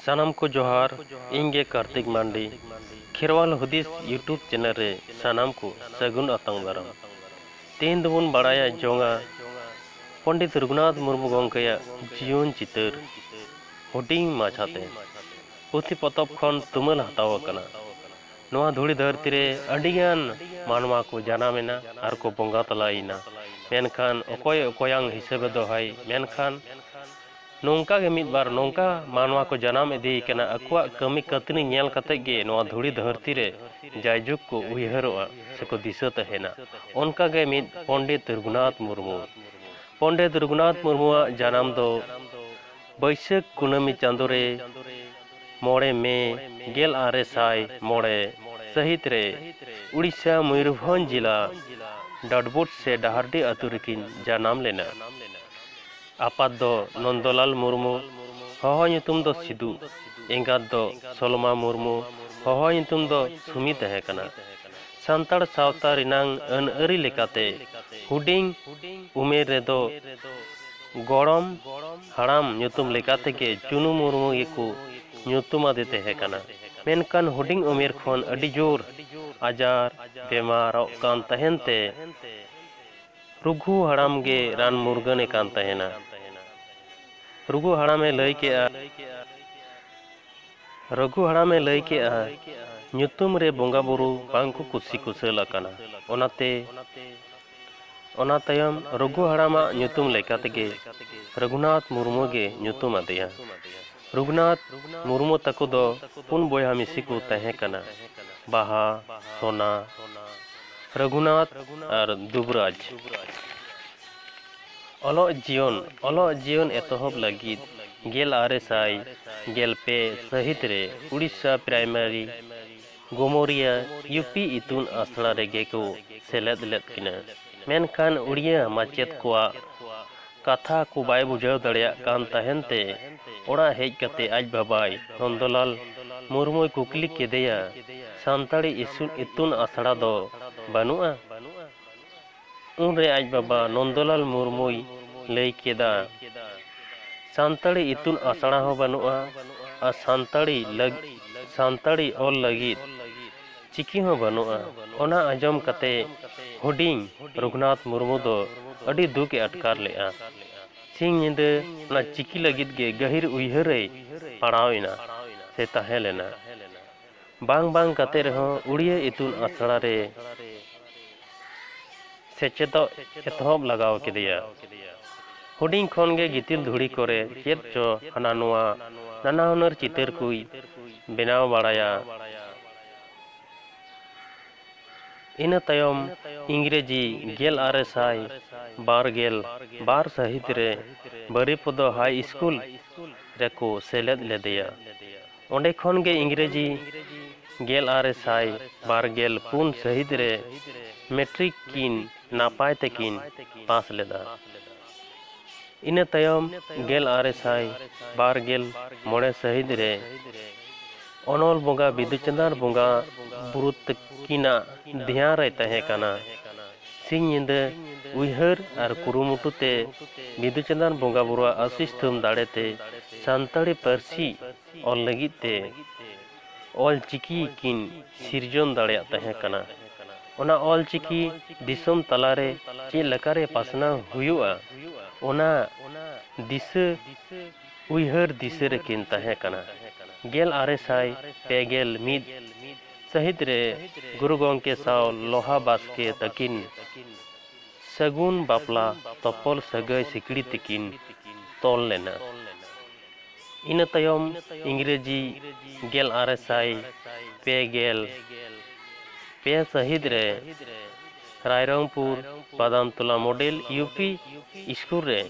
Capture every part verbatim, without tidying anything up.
ᱥᱟᱱᱟᱢ ᱠᱚ ᱡᱚᱦᱟᱨ, ᱤᱧ ᱜᱮ ᱠᱟᱨᱛᱤᱠ ᱢᱟᱱᱰᱤ, ᱠᱷᱮᱨᱣᱟᱞ ᱦᱩᱫᱤᱥ YouTube ᱪᱮᱱᱮᱞ ᱨᱮ ᱥᱟᱱᱟᱢ ᱠᱚ ᱥᱟᱹᱜᱩᱱ ᱟᱛᱟᱝ ᱫᱟᱨᱟᱢ᱾ ᱛᱮᱦᱮᱧ ᱫᱚᱵᱚᱱ ᱵᱟᱲᱟᱭᱟ ᱡᱚᱝᱟ ᱯᱚᱱᱰᱤᱛ ᱨᱚᱜᱷᱩᱱᱟᱛᱷ ᱢᱩᱨᱢᱩ ᱜᱚᱢᱠᱮᱭᱟᱜ ᱡᱤᱭᱚᱱ ᱪᱤᱛᱟᱹᱨ ᱦᱩᱰᱤᱧ ᱢᱟᱪᱷᱟᱛᱮ ᱯᱩᱛᱷᱤ ᱯᱚᱛᱚᱵ ᱠᱷᱚᱱ ᱛᱩᱢᱟᱹᱞ ᱦᱟᱛᱟᱣ ᱟᱠᱟᱱᱟ᱾ ᱱᱚᱣᱟ ᱫᱷᱩᱲᱤ ᱫᱷᱟᱹᱨᱛᱤ ᱨᱮ ᱟᱹᱰᱤᱜᱟᱱ ᱢᱟᱱᱣᱟ ᱠᱚ ᱡᱟᱱᱟᱢ ᱮᱱᱟ ᱟᱨ ᱠᱚ ᱵᱚᱸᱜᱟ ᱛᱟᱞᱟᱭᱮᱱᱟ, ᱢᱮᱱᱠᱷᱟᱱ ᱚᱠᱚᱭ ᱚᱠᱚᱭᱟᱝ ᱦᱤᱥᱟᱹᱵᱮ ᱫᱚᱦᱚᱭ, ᱢᱮᱱᱠᱷᱟᱱ ᱱᱚᱝᱠᱟ ᱜᱮ ᱢᱤᱫ ᱵᱟᱨ ᱱᱚᱝᱠᱟ ᱢᱟᱱᱣᱟ ᱠᱚ ᱡᱟᱱᱟᱢ ᱤᱫᱤᱭ ᱠᱟᱱᱟ, ᱟᱠᱚᱣᱟᱜ ᱠᱟᱹᱢᱤ ᱠᱟᱹᱛᱱᱤ ᱧᱮᱞ ᱠᱟᱛᱮ ᱜᱮ ᱱᱚᱣᱟ ᱫᱷᱩᱲᱤ ᱫᱷᱟᱹᱨᱛᱤ ᱨᱮ ᱡᱟᱭᱡᱩᱜᱽ ᱠᱚ ᱩᱭᱦᱟᱹᱨᱚᱜᱼᱟ ᱥᱮᱠᱚ ᱫᱤᱥᱟᱹ ᱛᱟᱦᱮᱱᱟ᱾ ᱚᱱᱠᱟ ᱜᱮ ᱢᱤᱫ ᱯᱚᱱᱰᱤᱛ ᱨᱚᱜᱷᱩᱱᱟᱛᱷ ᱢᱩᱨᱢᱩ, ᱯᱚᱱᱰᱤᱛ ᱨᱚᱜᱷᱩᱱᱟᱛᱷ ᱢᱩᱨᱢᱩᱣᱟᱜ ᱡᱟᱱᱟᱢ ᱫᱚ ᱵᱟᱹᱭᱥᱟᱹᱠᱷ ᱠᱩᱱᱟᱹᱢᱤ ᱪᱟᱸᱫᱳ ᱨᱮ ᱢᱚᱬᱮ ᱢᱮ ᱜᱮᱞ ᱟᱨᱮ ᱥᱟᱭ ᱢᱚᱬᱮ ᱥᱟᱹᱦᱤᱛ ᱨᱮ ᱩᱲᱤᱥᱥᱟ ᱢᱚᱭᱩᱨᱵᱷᱚᱸᱡᱽ ᱡᱮᱞᱟ ᱰᱟᱰᱵᱳᱴ ᱥᱮ ᱰᱟᱦᱟᱨᱰᱤ ᱟᱹᱛᱩ ᱨᱮᱠᱤᱱ ᱡᱟᱱᱟᱢ ᱞᱮᱱᱟ᱾ ᱟᱯᱟᱛ ᱫᱚ ᱱᱚᱱᱫᱚᱞᱟᱞ ᱢᱩᱨᱢᱩ, ᱦᱚᱦᱚ ᱧᱩᱛᱩᱢ ᱫᱚ ᱥᱤᱫᱩ, ᱮᱸᱜᱟᱛ ᱫᱚ ᱥᱚᱞᱢᱟ ᱢᱩᱨᱢᱩ, ᱦᱚᱦᱚ ᱧᱩᱛᱩᱢ ᱫᱚ ᱥᱩᱢᱤ ᱛᱟᱦᱮᱸ ᱠᱟᱱᱟ᱾ ᱥᱟᱱᱛᱟᱲ ᱥᱟᱶᱛᱟ ᱨᱮᱱᱟᱝ ᱟᱹᱱ ᱟᱹᱨᱤ ᱞᱮᱠᱟᱛᱮ ᱦᱩᱰᱤᱧ ᱩᱢᱮᱨ ᱨᱮᱫᱚ ᱜᱚᱲᱚᱢ ᱦᱟᱲᱟᱢ ᱧᱩᱛᱩᱢ ᱞᱮᱠᱟ ᱛᱮᱜᱮ ᱪᱩᱱᱩ ᱢᱩᱨᱢᱩ ᱜᱮᱠᱚ ᱧᱩᱛᱩᱢ ᱟᱫᱮ ᱛᱟᱦᱮᱸ ᱠᱟᱱᱟ᱾ ᱢᱮᱱᱠᱷᱟᱱ ᱦᱩᱰᱤᱧ ᱩᱢᱮᱨ ᱠᱷᱚᱱ ᱟᱹᱰᱤ ᱡᱳᱨ ᱟᱡᱟᱨ ᱵᱮᱢᱟᱨᱚᱜ ᱠᱟᱱ ᱛᱟᱦᱮᱱ ᱛᱮ ᱨᱩᱜᱷᱩ ᱦᱟᱲᱟᱢ ᱜᱮ ᱨᱟᱱ ᱢᱩᱨᱜᱟᱹᱱᱮ ᱠᱟᱱ ᱛᱟᱦᱮᱱᱟ᱾ ᱨᱩᱜᱷᱩ ᱦᱟᱲᱟᱢᱮ ᱞᱟᱹᱭ ᱠᱮᱜᱼᱟ, ᱨᱩᱜᱷᱩ ᱦᱟᱲᱟᱢᱮ ᱞᱟᱹᱭ ᱠᱮᱜᱼᱟ, ᱧᱩᱛᱩᱢ ᱨᱮ ᱵᱚᱸᱜᱟ ᱵᱩᱨᱩ ᱵᱟᱝ ᱠᱚ ᱠᱩᱥᱤ ᱠᱩᱥᱟᱹᱞ ᱟᱠᱟᱱᱟ᱾ ᱚᱱᱟᱛᱮ ᱚᱱᱟ ᱛᱟᱭᱚᱢ ᱨᱩᱜᱷᱩ ᱦᱟᱲᱟᱢᱟᱜ ᱧᱩᱛᱩᱢ ᱞᱮᱠᱟ ᱛᱮᱜᱮ ᱨᱚᱜᱷᱩᱱᱟᱛᱷ ᱢᱩᱨᱢᱩ ᱜᱮ ᱧᱩᱛᱩᱢ ᱟᱫᱮᱭᱟ᱾ ᱨᱚᱜᱷᱩᱱᱟᱛᱷ ᱢᱩᱨᱢᱩ ᱛᱟᱠᱚ ᱫᱚ ᱯᱩᱱ ᱵᱚᱭᱦᱟ ᱢᱤᱥᱤ ᱠᱚ ᱛᱟᱦᱮᱸ ᱠᱟᱱᱟ, ᱵᱟᱦᱟ, ᱥᱳᱱᱟ, ᱨᱚᱜᱷᱩᱱᱟᱛᱷ ᱟᱨ ᱫᱩᱵᱽᱨᱟᱡᱽ᱾ ᱚᱞᱚᱜ ᱡᱤᱭᱚᱱ, ᱚᱞᱚᱜ ᱡᱤᱭᱚᱱ ᱮᱛᱚᱦᱚᱵ ᱞᱟᱹᱜᱤᱫ ᱜᱮᱞ ᱟᱨᱮ ᱥᱟᱭ ᱜᱮᱞ ᱯᱮ ᱥᱟᱹᱦᱤᱛ ᱨᱮ ᱩᱲᱤᱥᱥᱟ ᱯᱨᱟᱭᱢᱟᱨᱤ ᱜᱳᱢᱚᱨᱤᱭᱟ ᱤᱭᱩ ᱯᱤ ᱤᱛᱩᱱ ᱟᱥᱲᱟ ᱨᱮᱜᱮ ᱠᱚ ᱥᱮᱞᱮᱫ ᱞᱮᱫ ᱠᱤᱱᱟ᱾ ᱢᱮᱱᱠᱷᱟᱱ ᱩᱲᱤᱭᱟ ᱢᱟᱪᱮᱫ ᱠᱚᱣᱟᱜ ᱠᱟᱛᱷᱟ ᱠᱚ ᱵᱟᱭ ᱵᱩᱡᱷᱟᱹᱣ ᱫᱟᱲᱮᱭᱟᱜ ᱠᱟᱱ ᱛᱟᱦᱮᱱ ᱛᱮ ᱚᱲᱟᱜ ᱦᱮᱡ ᱠᱟᱛᱮ ᱟᱡ ᱵᱟᱵᱟᱭ ᱱᱚᱱᱫᱚᱞᱟᱞ ᱢᱩᱨᱢᱩᱭ ᱠᱩᱠᱞᱤ ᱠᱮᱫᱮᱭᱟ, "ᱥᱟᱱᱛᱟᱲᱤ ᱤᱥᱩ-, ᱤᱛᱩᱱ ᱟᱥᱲᱟ ᱫᱚ ᱵᱟᱹᱱᱩᱜᱼᱟ?" ᱩᱱᱨᱮ ᱟᱡ ᱵᱟᱵᱟ ᱱᱚᱱᱫᱚᱞᱟᱞ ᱢᱩᱨᱢᱩᱭ ᱞᱟᱹᱭ ᱠᱮᱫᱟ, "ᱥᱟᱱᱛᱟᱲᱤ ᱤᱛᱩᱱ ᱟᱥᱲᱟ ᱦᱚᱸ ᱵᱟᱹᱱᱩᱜᱼᱟ, ᱟᱨ ᱥᱟᱱᱛᱟᱲᱤ ᱞᱟᱹᱜ-, ᱥᱟᱱᱛᱟᱲᱤ ᱚᱞ ᱞᱟᱹᱜᱤᱫ ᱪᱤᱠᱤ ᱦᱚᱸ ᱵᱟᱹᱱᱩᱜᱼᱟ᱾ ᱚᱱᱟ ᱟᱸᱡᱚᱢ ᱠᱟᱛᱮ ᱦᱩᱰᱤᱧ ᱨᱚᱜᱷᱩᱱᱟᱛᱷ ᱢᱩᱨᱢᱩ ᱫᱚ ᱟᱹᱰᱤ ᱫᱩᱠ ᱮ ᱟᱴᱠᱟᱨ ᱞᱮᱫᱼᱟ᱾ ᱥᱤᱧ ᱧᱤᱫᱟᱹ ᱚᱱᱟ ᱪᱤᱠᱤ ᱞᱟᱹᱜᱤᱫ ᱜᱮ ᱜᱟᱹᱦᱤᱨ ᱩᱭᱦᱟᱹᱨ ᱮ ᱯᱟᱲᱟᱣ ᱮᱱᱟ ᱥᱮ ᱛᱟᱦᱮᱸ ᱞᱮᱱᱟ᱾ ᱵᱟᱝ ᱵᱟᱝ ᱠᱟᱛᱮ ᱨᱮᱦᱚᱸ ᱩᱲᱤᱭᱟᱹ ᱤᱛᱩᱱ ᱟᱥᱲᱟ ᱨᱮ ᱥᱮᱪᱮᱫᱚᱜ ᱮᱛᱚᱦᱚᱵ ᱞᱟᱜᱟᱣ ᱠᱮᱫᱮᱭᱟ᱾ ᱦᱩᱰᱤᱧ ᱠᱷᱚᱱ ᱜᱮ ᱜᱤᱛᱤᱞ ᱫᱷᱩᱲᱤ ᱠᱚᱨᱮ ᱪᱮᱫ ᱪᱚ ᱦᱟᱱᱟ ᱱᱚᱣᱟ ᱱᱟᱱᱟ ᱦᱩᱱᱟᱹᱨ ᱪᱤᱛᱟᱹᱨ ᱠᱚᱭ ᱵᱮᱱᱟᱣ ᱵᱟᱲᱟᱭᱟ᱾ ᱤᱱᱟᱹ ᱛᱟᱭᱚᱢ ᱤᱝᱨᱮᱡᱤ ᱜᱮᱞ ᱟᱨᱮ ᱥᱟᱭ ᱵᱟᱨ ᱜᱮᱞ ᱵᱟᱨ ᱥᱟᱹᱦᱤᱛ ᱨᱮ ᱵᱟᱹᱨᱤᱯᱚᱫᱚ ᱦᱟᱭ ᱥᱠᱩᱞ ᱨᱮᱠᱚ ᱥᱮᱞᱮᱫ ᱞᱮᱫᱮᱭᱟ᱾ ᱚᱸᱰᱮ ᱠᱷᱚᱱ ᱜᱮ ᱤᱝᱨᱮᱡᱤ ᱜᱮᱞ ᱟᱨᱮ ᱥᱟᱭ ᱵᱟᱨ ᱜᱮᱞ ᱯᱩᱱ ᱥᱟᱹᱦᱤᱛ ᱨᱮ ᱢᱮᱴᱨᱤᱠ ᱠᱤᱱ ᱱᱟᱯᱟᱭ ᱛᱮᱠᱤᱱ ᱯᱟᱥ ᱞᱮᱫᱟ᱾ ᱤᱱᱟᱹ ᱛᱟᱭᱚᱢ ᱜᱮᱞ ᱟᱨᱮ ᱥᱟᱭ ᱵᱟᱨ ᱜᱮᱞ ᱢᱚᱬᱮ ᱥᱟᱹᱦᱤᱛ ᱨᱮ ᱚᱱᱚᱞ ᱵᱚᱸᱜᱟ ᱵᱤᱫᱩ ᱪᱟᱸᱫᱟᱱ ᱵᱚᱸᱜᱟ ᱵᱩᱨᱩ ᱛᱟᱹᱠᱤᱱᱟᱜ ᱫᱷᱮᱭᱟᱱ ᱨᱮ ᱛᱟᱦᱮᱸ ᱠᱟᱱᱟ᱾ ᱥᱤᱧ ᱧᱤᱫᱟᱹ ᱩᱭᱦᱟᱹᱨ ᱟᱨ ᱠᱩᱨᱩᱢᱩᱴᱩ ᱛᱮ ᱵᱤᱫᱩ ᱪᱟᱸᱫᱟᱱ ᱵᱚᱸᱜᱟ ᱵᱩᱨᱩᱣᱟᱜ ᱟᱥᱤᱥ ᱛᱷᱩᱢ ᱫᱟᱲᱮ ᱛᱮ ᱥᱟᱱᱛᱟᱲᱤ ᱯᱟᱹᱨᱥᱤ ᱚᱞ ᱞᱟᱹᱜᱤᱫ ᱛᱮ ᱚᱞ ᱪᱤᱠᱤ ᱠᱤᱱ ᱥᱤᱨᱡᱚᱱ ᱫᱟᱲᱮᱭᱟᱜ ᱛᱟᱦᱮᱸ ᱠᱟᱱᱟ᱾ ᱚᱱᱟ ᱚᱞ ᱪᱤᱠᱤ ᱫᱤᱥᱚᱢ ᱛᱟᱞᱟᱨᱮ ᱪᱮᱫ ᱞᱮᱠᱟᱨᱮ ᱯᱟᱥᱱᱟᱣ ᱦᱩᱭᱩᱜᱼᱟ, ᱚᱱᱟ ᱫᱤᱥᱟᱹ ᱩᱭᱦᱟᱹᱨ ᱫᱤᱥᱟᱹ ᱨᱮᱠᱤᱱ ᱛᱟᱦᱮᱸ ᱠᱟᱱᱟ᱾ ᱜᱮᱞ ᱟᱨᱮ ᱥᱟᱭ ᱯᱮ ᱜᱮᱞ ᱢᱤᱫ ᱥᱟᱹᱦᱤᱛ ᱨᱮ ᱜᱩᱨᱩ ᱜᱚᱢᱠᱮ ᱥᱟᱶ ᱞᱚᱦᱟ ᱵᱟᱥᱠᱮ ᱛᱟᱹᱠᱤᱱ ᱥᱟᱹᱜᱩᱱ ᱵᱟᱯᱞᱟ ᱛᱚᱯᱚᱞ ᱥᱟᱹᱜᱟᱹᱭ ᱥᱤᱠᱲᱤ ᱛᱮᱠᱤᱱ ᱛᱚᱞ ᱞᱮᱱᱟ᱾ ᱤᱱᱟᱹ ᱛᱟᱭᱚᱢ ᱤᱝᱨᱮᱡᱤ ᱜᱮᱞ ᱟᱨᱮ ᱥᱟᱭ ᱯᱮ ᱜᱮᱞ ᱯᱮ ᱥᱟᱹᱦᱤᱛ ᱨᱮ Rairangpur Badamtola model U P school ᱨᱮ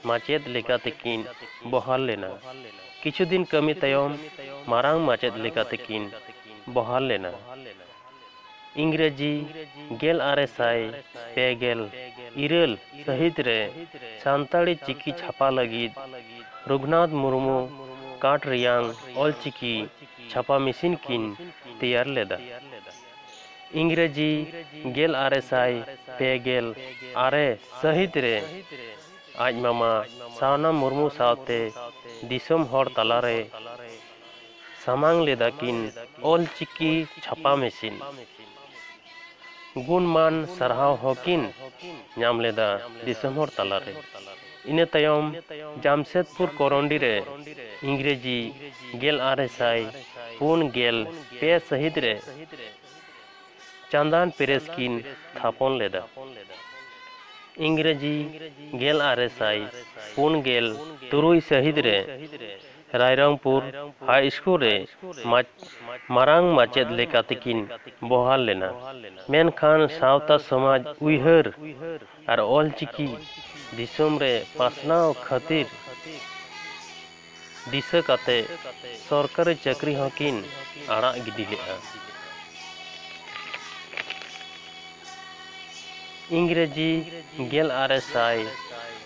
ᱢᱟᱪᱮᱫ ᱞᱮᱠᱟᱛᱮ ᱠᱤᱱ ᱵᱚᱦᱟᱞ ᱞᱮᱱᱟ᱾ ᱠᱤᱪᱷᱩ ᱫᱤᱱ ᱠᱟᱹᱢᱤ ᱛᱟᱭᱚᱢ ᱢᱟᱨᱟᱝ ᱢᱟᱪᱮᱫ ᱞᱮᱠᱟᱛᱮ ᱠᱤᱱ ᱵᱚᱦᱟᱞ ᱞᱮᱱᱟ᱾ ᱤᱝᱨᱮᱡᱤ ᱜᱮᱞ ᱟᱨᱮ ᱥᱟᱭ ᱯᱮ ᱜᱮᱞ ᱤᱨᱟᱹᱞ ᱥᱟᱹᱦᱤᱛ ᱨᱮ ᱥᱟᱱᱛᱟᱲᱤ ᱪᱤᱠᱤ ᱪᱷᱟᱯᱟ ᱞᱟᱹᱜᱤᱫ ᱨᱚᱜᱷᱩᱱᱟᱛᱷ ᱢᱩᱨᱢᱩ ᱠᱟᱴ ᱨᱮᱭᱟᱝ ᱚᱞᱪᱤᱠᱤ ᱪᱷᱟᱯᱟ ᱢᱮᱥᱤᱱ ᱠᱤᱱ ᱛᱮᱭᱟᱨ ᱞᱮᱫᱟ᱾ ᱤᱝᱨᱮᱡᱤ ᱜᱮᱞ ᱟᱨᱮ ᱥᱟᱭ ᱯᱮ ᱜᱮᱞ ᱟᱨᱮ ᱥᱟᱹᱦᱤᱛ ᱨᱮ ᱟᱡ ᱢᱟᱢᱟ ᱥᱟᱣᱱᱟ ᱢᱩᱨᱢᱩ ᱥᱟᱶᱛᱮ ᱫᱤᱥᱚᱢ ᱦᱚᱲ ᱛᱟᱞᱟᱨᱮ ᱥᱟᱢᱟᱝ ᱞᱮᱫᱟ ᱠᱤᱱ ᱚᱞ ᱪᱤᱠᱤ ᱪᱷᱟᱯᱟ ᱢᱮᱥᱤᱱ᱾ ᱜᱩᱱᱢᱟᱱ ᱥᱟᱨᱦᱟᱣ ᱦᱚᱸᱠᱤᱱ ᱧᱟᱢ ᱞᱮᱫᱟ ᱫᱤᱥᱚᱢ ᱦᱚᱲ ᱛᱟᱞᱟᱨᱮ᱾ ᱤᱱᱟᱹ ᱛᱟᱭᱚᱢ ᱡᱟᱢᱥᱮᱫᱽᱯᱩᱨ ᱠᱚᱨᱚᱱᱰᱤ ᱨᱮ ᱤᱝᱨᱮᱡᱤ ᱜᱮᱞ ᱟᱨᱮ ᱥᱟᱭ ᱯᱩᱱ ᱜᱮᱞ ᱯᱮ ᱥᱟᱹᱦᱤᱛ ᱨᱮ ᱪᱟᱸᱫᱟᱱ ᱯᱨᱮᱥ ᱠᱤᱱ ᱛᱷᱟᱯᱚᱱ ᱞᱮᱫᱟ᱾ ᱤᱝᱨᱮᱡᱤ ᱜᱮᱞ ᱟᱨᱮ ᱥᱟᱭ ᱯᱩᱱ ᱜᱮᱞ ᱛᱩᱨᱩᱭ ᱥᱟᱹᱦᱤᱛ ᱨᱮ ᱨᱟᱭᱨᱚᱝᱯᱩᱨ ᱦᱟᱭ ᱥᱠᱩᱞ ᱨᱮ ᱢᱟᱪ-, ᱢᱟᱨᱟᱝ ᱢᱟᱪᱮᱫ ᱞᱮᱠᱟᱛᱮᱠᱤᱱ ᱵᱚᱦᱟᱞ ᱞᱮᱱᱟ᱾ ᱢᱮᱱᱠᱷᱟᱱ ᱥᱟᱶᱛᱟ ᱥᱚᱢᱟᱡᱽ ᱩᱭᱦᱟᱹᱨ ᱟᱨ ᱚᱞᱪᱤᱠᱤ ᱫᱤᱥᱚᱢ ᱨᱮ ᱯᱟᱥᱱᱟᱣ ᱠᱷᱟᱹᱛᱤᱨ ᱫᱤᱥᱟᱹ ᱠᱟᱛᱮ ᱥᱚᱨᱠᱟᱨᱤ ᱪᱟᱹᱠᱨᱤ ᱦᱚᱸᱠᱤᱱ ᱟᱲᱟᱜ ᱜᱤᱰᱤ ᱞᱮᱫᱼᱟ᱾ ᱤᱝᱨᱮᱡᱤ ᱜᱮᱞ ᱟᱨᱮ ᱥᱟᱭ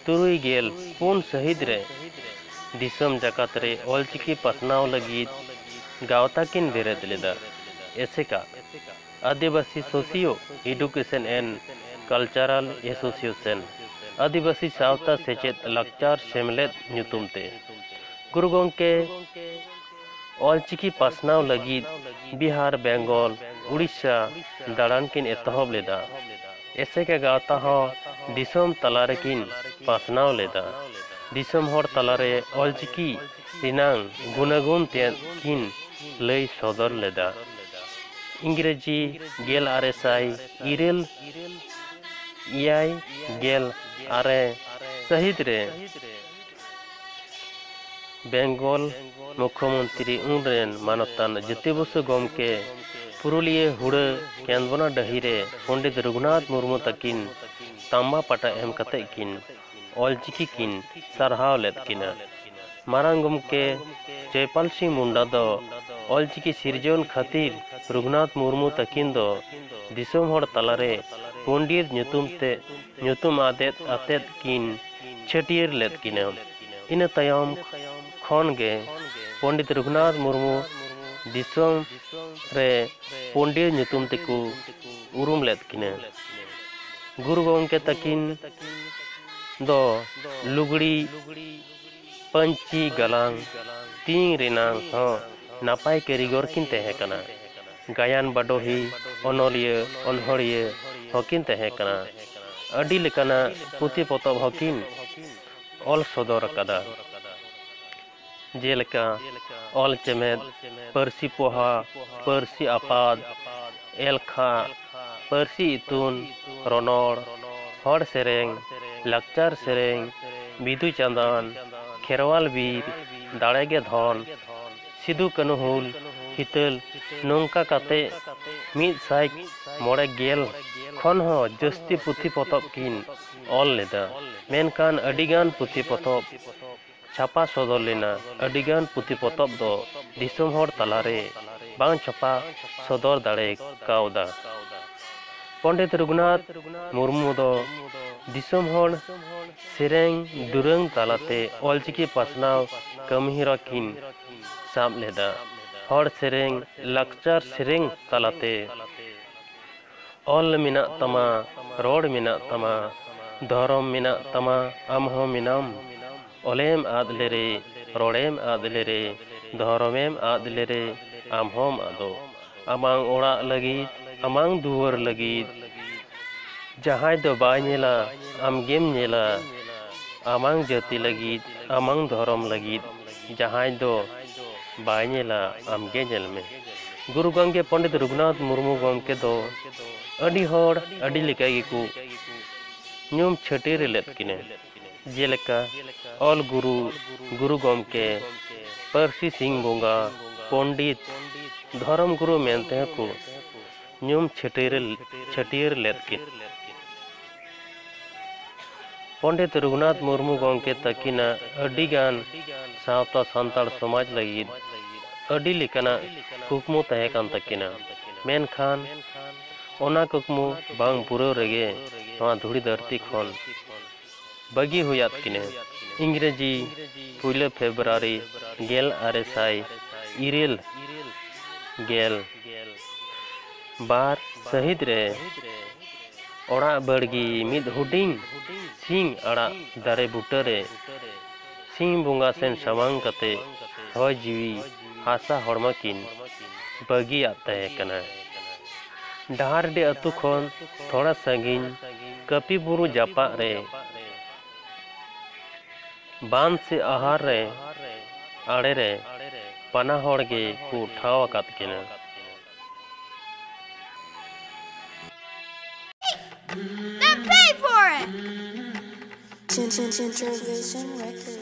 ᱛᱩᱨᱩᱭ ᱜᱮᱞ ᱯᱩᱱ ᱥᱟᱹᱦᱤᱛ ᱨᱮ ᱫᱤᱥᱚᱢ ᱡᱟᱠᱟᱛ ᱨᱮ ᱚᱞᱪᱤᱠᱤ ᱯᱟᱥᱱᱟᱣ ᱞᱟᱹᱜᱤᱫ ᱜᱟᱶᱛᱟ ᱠᱤᱱ ᱵᱮᱨᱮᱫ ᱞᱮᱫᱟ, ASECA, Adivasi socio education and cultural association, Adivasi ᱥᱟᱶᱛᱟ ᱥᱮᱪᱮᱫ ᱞᱟᱠᱪᱟᱨ ᱥᱮᱢᱞᱮᱫ ᱧᱩᱛᱩᱢ ᱛᱮ᱾ ᱜᱩᱨᱩ ᱜᱚᱢᱠᱮ ᱚᱞᱪᱤᱠᱤ ᱯᱟᱥᱱᱟᱣ ᱞᱟᱹᱜᱤᱫ ᱵᱤᱦᱟᱨ, ᱵᱮᱝᱜᱚᱞ, ᱩᱲᱤᱥᱥᱟ ᱫᱟᱬᱟᱱ ᱠᱤᱱ ᱮᱛᱚᱦᱚᱵ ᱞᱮᱫᱟ᱾ ᱮᱥᱮᱠᱟ ᱜᱟᱶᱛᱟ ᱦᱚᱸ ᱫᱤᱥᱚᱢ ᱛᱟᱞᱟ ᱨᱮᱠᱤᱱ ᱯᱟᱥᱱᱟᱣ ᱞᱮᱫᱟ᱾ ᱫᱤᱥᱚᱢ ᱦᱚᱲ ᱛᱟᱞᱟᱨᱮ ᱚᱞᱪᱤᱠᱤ ᱨᱮᱱᱟᱝ ᱜᱩᱱᱟᱹᱜᱩᱱ ᱛᱮᱫ ᱠᱤᱱ ᱞᱟᱹᱭ ᱥᱚᱫᱚᱨ ᱞᱮᱫᱟ᱾ ᱤᱝᱨᱮᱡᱤ ᱜᱮᱞ ᱟᱨᱮ ᱥᱟᱭ ᱤᱨᱟᱹᱞ ᱮᱭᱟᱭ ᱜᱮᱞ ᱟᱨᱮ ᱥᱟᱹᱦᱤᱛ ᱨᱮ ᱵᱮᱝᱜᱚᱞ ᱢᱩᱠᱷᱭᱚᱢᱚᱱᱛᱨᱤ ᱩᱱ ᱨᱮᱱ ᱢᱟᱱᱚᱛᱟᱱ ᱡᱟᱹᱛᱤ ᱵᱚᱥᱩ ᱜᱚᱢᱠᱮ ᱯᱩᱨᱩᱞᱤᱭᱟᱹ ᱦᱩᱲᱟᱹ ᱠᱮᱸᱫᱽᱵᱚᱱᱟ ᱰᱟᱹᱦᱤ ᱨᱮ ᱯᱚᱱᱰᱤᱛ ᱨᱚᱜᱷᱩᱱᱟᱛᱷ ᱢᱩᱨᱢᱩ ᱛᱟᱹᱠᱤᱱ ᱛᱟᱢᱵᱟ ᱯᱟᱴᱟ ᱮᱢ ᱠᱟᱛᱮ ᱠᱤᱱ ᱚᱞᱪᱤᱠᱤ ᱠᱤᱱ ᱥᱟᱨᱦᱟᱣ ᱞᱮᱫ ᱠᱤᱱᱟ᱾ ᱢᱟᱨᱟᱝ ᱜᱚᱢᱠᱮ ᱡᱚᱭᱯᱟᱞ ᱥᱤᱝ ᱢᱩᱱᱰᱟ ᱫᱚ ᱚᱞᱪᱤᱠᱤ ᱥᱤᱨᱡᱚᱱ ᱠᱷᱟᱹᱛᱤᱨ ᱨᱚᱜᱷᱩᱱᱟᱛᱷ ᱢᱩᱨᱢᱩ ᱛᱟᱹᱠᱤᱱ ᱫᱚ ᱫᱤᱥᱚᱢ ᱦᱚᱲ ᱛᱟᱞᱟᱨᱮ ᱯᱚᱱᱰᱤᱛ ᱧᱩᱛᱩᱢ ᱛᱮ, ᱧᱩᱛᱩᱢ ᱟᱫᱮᱨ ᱟᱛᱮᱫ ᱠᱤᱱ ᱪᱷᱟᱹᱴᱭᱟᱹᱨ ᱞᱮᱫ ᱠᱤᱱᱟ᱾ ᱤᱱᱟᱹ ᱛᱟᱭᱚᱢ ᱠᱷᱚᱱ ᱜᱮ ᱯᱚᱱᱰᱤᱛ ᱨᱚᱜᱷᱩᱱᱟᱛᱷ ᱢᱩᱨᱢᱩ ᱫᱤᱥᱚᱢ ᱨᱮ ᱯᱚᱱᱰᱤᱛ ᱧᱩᱛᱩᱢ ᱛᱮᱠᱚ ᱩᱨᱩᱢ ᱞᱮᱫ ᱠᱤᱱᱟ᱾ ᱜᱩᱨᱩ ᱜᱚᱢᱠᱮ ᱛᱟᱹᱠᱤᱱ ᱫᱚ ᱞᱩᱜᱽᱲᱤ, ᱯᱟᱹᱧᱪᱤ ᱜᱟᱞᱟᱝ, ᱛᱤᱧ ᱨᱮᱱᱟᱝ ᱦᱚᱸ ᱱᱟᱯᱟᱭ ᱠᱟᱹᱨᱤᱜᱚᱨ ᱠᱤᱱ ᱛᱟᱦᱮᱸ ᱠᱟᱱᱟ᱾ ᱜᱟᱭᱟᱱ ᱵᱟᱰᱚᱦᱤ, ᱚᱱᱚᱞᱤᱭᱟᱹ, ᱚᱱᱚᱲᱦᱤᱭᱟᱹ ᱦᱚᱸᱠᱤᱱ ᱛᱟᱦᱮᱸ ᱠᱟᱱᱟ᱾ ᱟᱹᱰᱤ ᱞᱮᱠᱟᱱᱟᱜ ᱯᱩᱛᱷᱤ ᱯᱚᱛᱚᱵ ᱦᱚᱸᱠᱤᱱ ᱚᱞ ᱥᱚᱫᱚᱨ ᱟᱠᱟᱫᱟ᱾ ᱡᱮᱞᱮᱠᱟ ᱚᱞ ᱪᱮᱢᱮᱫ, ᱯᱟᱹᱨᱥᱤ ᱯᱚᱦᱟ, ᱯᱟᱹᱨᱥᱤ ᱟᱯᱟᱫ, ᱮᱞᱠᱷᱟ, ᱯᱟᱹᱨᱥᱤ ᱤᱛᱩᱱ, ᱨᱚᱱᱚᱲ, ᱦᱚᱲ ᱥᱮᱨᱮᱧ, ᱞᱟᱠᱪᱟᱨ ᱥᱮᱨᱮᱧ, ᱵᱤᱫᱩ ᱪᱟᱸᱫᱟᱱ, ᱠᱷᱮᱨᱣᱟᱞ ᱵᱤᱨ, ᱫᱟᱲᱮ ᱜᱮ ᱫᱷᱚᱱ, ᱥᱤᱫᱩ ᱠᱟᱹᱱᱦᱩ ᱦᱩᱞ ᱦᱤᱛᱟᱹᱞ, ᱱᱚᱝᱠᱟ ᱠᱟᱛᱮ ᱢᱤᱫ ᱥᱟᱭ ᱢᱚᱬᱮ ᱜᱮᱞ ᱠᱷᱚᱱ ᱦᱚᱸ ᱡᱟᱹᱥᱛᱤ ᱯᱩᱛᱷᱤ ᱯᱚᱛᱚᱵ ᱠᱤᱱ ᱚᱞ ᱞᱮᱫᱟ᱾ ᱢᱮᱱᱠᱷᱟᱱ ᱟᱹᱰᱤᱜᱟᱱ ᱯᱩᱛᱷᱤ ᱯᱚᱛᱚᱵ ᱪᱷᱟᱯᱟ ᱥᱚᱫᱚᱨ ᱞᱮᱱᱟ᱾ ᱟᱹᱰᱤᱜᱟᱱ ᱯᱩᱛᱷᱤ ᱯᱚᱛᱚᱵ ᱫᱚ ᱫᱤᱥᱚᱢ ᱦᱚᱲ ᱛᱟᱞᱟᱨᱮ ᱵᱟᱝ ᱪᱷᱟᱯᱟ ᱥᱚᱫᱚᱨ ᱫᱟᱲᱮ ᱠᱟᱣᱫᱟ᱾ ᱯᱚᱱᱰᱤᱛ ᱨᱚᱜᱷᱩᱱᱟᱛᱷ ᱢᱩᱨᱢᱩ ᱫᱚ ᱫᱤᱥᱚᱢ ᱦᱚᱲ ᱥᱮᱨᱮᱧ ᱫᱩᱨᱟᱹᱝ ᱛᱟᱞᱟᱛᱮ ᱚᱞᱪᱤᱠᱤ ᱯᱟᱥᱱᱟᱣ ᱠᱟᱹᱢᱤᱦᱚᱨᱟ ᱠᱤᱱ ᱥᱟᱵ ᱞᱮᱫᱟ᱾ ᱦᱚᱲ ᱥᱮᱨᱮᱧ, ᱞᱟᱠᱪᱟᱨ ᱥᱮᱨᱮᱧ ᱛᱟᱞᱟᱛᱮ ᱚᱞ ᱢᱮᱱᱟᱜ ᱛᱟᱢᱟ, ᱨᱚᱲ ᱢᱮᱱᱟᱜ ᱛᱟᱢᱟ, ᱫᱷᱚᱨᱚᱢ ᱢᱮᱱᱟᱜ ᱛᱟᱢᱟ, ᱟᱢ ᱦᱚᱸ ᱢᱮᱱᱟᱢ᱾ ᱚᱞᱮᱢ ᱟᱫ ᱞᱮᱨᱮ, ᱨᱚᱲᱮᱢ ᱟᱫ ᱞᱮᱨᱮ, ᱫᱷᱚᱨᱚᱢᱮᱢ ᱟᱫ ᱞᱮᱨᱮ, ᱟᱢ ᱦᱚᱸᱢ ᱟᱫᱚᱜ᱾ ᱟᱢᱟᱝ ᱚᱲᱟᱜ ᱞᱟᱹᱜᱤᱫ, ᱟᱢᱟᱝ ᱫᱩᱣᱟᱹᱨ ᱞᱟᱹᱜᱤᱫ, ᱡᱟᱦᱟᱸᱭ ᱫᱚ ᱵᱟᱭ ᱧᱮᱞᱟ, ᱟᱢᱜᱮᱢ ᱧᱮᱞᱟ᱾ ᱟᱢᱟᱝ ᱡᱟᱹᱛᱤ ᱞᱟᱹᱜᱤᱫ, ᱟᱢᱟᱝ ᱫᱷᱚᱨᱚᱢ ᱞᱟᱹᱜᱤᱫ, ᱡᱟᱦᱟᱸᱭ ᱫᱚ ᱵᱟᱭ ᱧᱮᱞᱟ, ᱟᱢᱜᱮ ᱧᱮᱞ ᱢᱮ᱾ ᱜᱩᱨᱩ ᱜᱚᱢᱠᱮ ᱯᱚᱱᱰᱤᱛ ᱨᱚᱜᱷᱩᱱᱟᱛᱷ ᱢᱩᱨᱢᱩ ᱜᱚᱢᱠᱮ ᱫᱚ ᱟᱹᱰᱤ ᱦᱚᱲ ᱟᱹᱰᱤ ᱞᱮᱠᱟ ᱜᱮᱠᱚ ᱧᱩᱢ ᱪᱷᱟᱹᱴᱭᱟᱹᱨ ᱞᱮᱫ ᱠᱤᱱᱟᱹ᱾ ᱡᱮᱞᱮᱠᱟ ᱚᱞ ᱜᱩᱨᱩ, ᱜᱩᱨᱩ ᱜᱚᱢᱠᱮ, ᱯᱟᱹᱨᱥᱤ ᱥᱤᱧ ᱵᱚᱸᱜᱟ, ᱯᱚᱱᱰᱤᱛ, ᱫᱷᱚᱨᱚᱢ ᱜᱩᱨᱩ ᱢᱮᱱᱛᱮ ᱦᱚᱸᱠᱚ ᱧᱩᱢ ᱪᱷᱟᱹᱴᱭᱟᱹᱨ, ᱪᱷᱟᱹᱴᱭᱟᱹᱨ ᱞᱮᱫ ᱠᱤᱱ᱾ ᱯᱚᱱᱰᱤᱛ ᱨᱚᱜᱷᱩᱱᱟᱛᱷ ᱢᱩᱨᱢᱩ ᱜᱚᱢᱠᱮ ᱛᱟᱹᱠᱤᱱᱟᱜ ᱟᱹᱰᱤᱜᱟᱱ ᱥᱟᱶᱛᱟ ᱥᱟᱱᱛᱟᱲ ᱥᱚᱢᱟᱡᱽ ᱞᱟᱹᱜᱤᱫ ᱟᱹᱰᱤ ᱞᱮᱠᱟᱱᱟᱜ ᱠᱩᱠᱢᱩ ᱛᱟᱦᱮᱸ ᱠᱟᱱ ᱛᱟᱹᱠᱤᱱᱟ᱾ ᱢᱮᱱᱠᱷᱟᱱ ᱚᱱᱟ ᱠᱩᱠᱢᱩ ᱵᱟᱝ ᱯᱩᱨᱟᱹᱣ ᱨᱮᱜᱮ ᱱᱚᱣᱟ ᱫᱷᱩᱲᱤ ᱫᱷᱟᱹᱨᱛᱤ ᱠᱷᱚᱱ ᱵᱟᱹᱜᱤ ᱦᱩᱭᱟᱫ ᱠᱤᱱᱟᱹ᱾ ᱤᱝᱨᱮᱡᱤ ᱯᱩᱭᱞᱟᱹ ᱯᱷᱮᱵᱽᱨᱩᱣᱟᱨᱤ ᱜᱮᱞ ᱟᱨᱮ ᱥᱟᱭ ᱤᱨᱟᱹᱞ ᱜᱮᱞ ᱵᱟᱨ ᱥᱟᱹᱦᱤᱛ ᱨᱮ ᱚᱲᱟᱜ ᱵᱟᱲᱜᱮ ᱢᱤᱫ ᱦᱩᱰᱤᱧ ᱥᱤᱧ ᱟᱲᱟᱜ ᱫᱟᱨᱮ ᱵᱩᱴᱟᱹᱨᱮ ᱥᱤᱧ ᱵᱚᱸᱜᱟ ᱥᱮᱱ ᱥᱟᱢᱟᱝ ᱠᱟᱛᱮ ᱦᱚᱭ ᱡᱤᱣᱤ ᱦᱟᱥᱟ ᱦᱚᱲᱢᱚ ᱠᱤᱱ ᱵᱟᱹᱜᱤᱭᱟᱫ ᱛᱟᱦᱮᱸ ᱠᱟᱱᱟ᱾ ᱰᱟᱦᱟᱨᱰᱤ ᱟᱹᱛᱩ ᱠᱷᱚᱱ ᱛᱷᱚᱲᱟ ᱥᱟᱺᱜᱤᱧ ᱠᱟᱹᱯᱤ ᱵᱩᱨᱩ ᱡᱟᱯᱟᱜ ᱨᱮ ᱵᱟᱸᱫᱷ ᱥᱮ ᱟᱦᱟᱨ ᱨᱮ ᱟᱲᱮ ᱨᱮ ᱯᱟᱱᱟ ᱦᱚᱲ ᱜᱮ ᱠᱚ ᱴᱷᱟᱶ ᱟᱠᱟᱫ ᱠᱤᱱᱟ᱾ Then pay for it! Chin Chin Chin Chin Vision Records.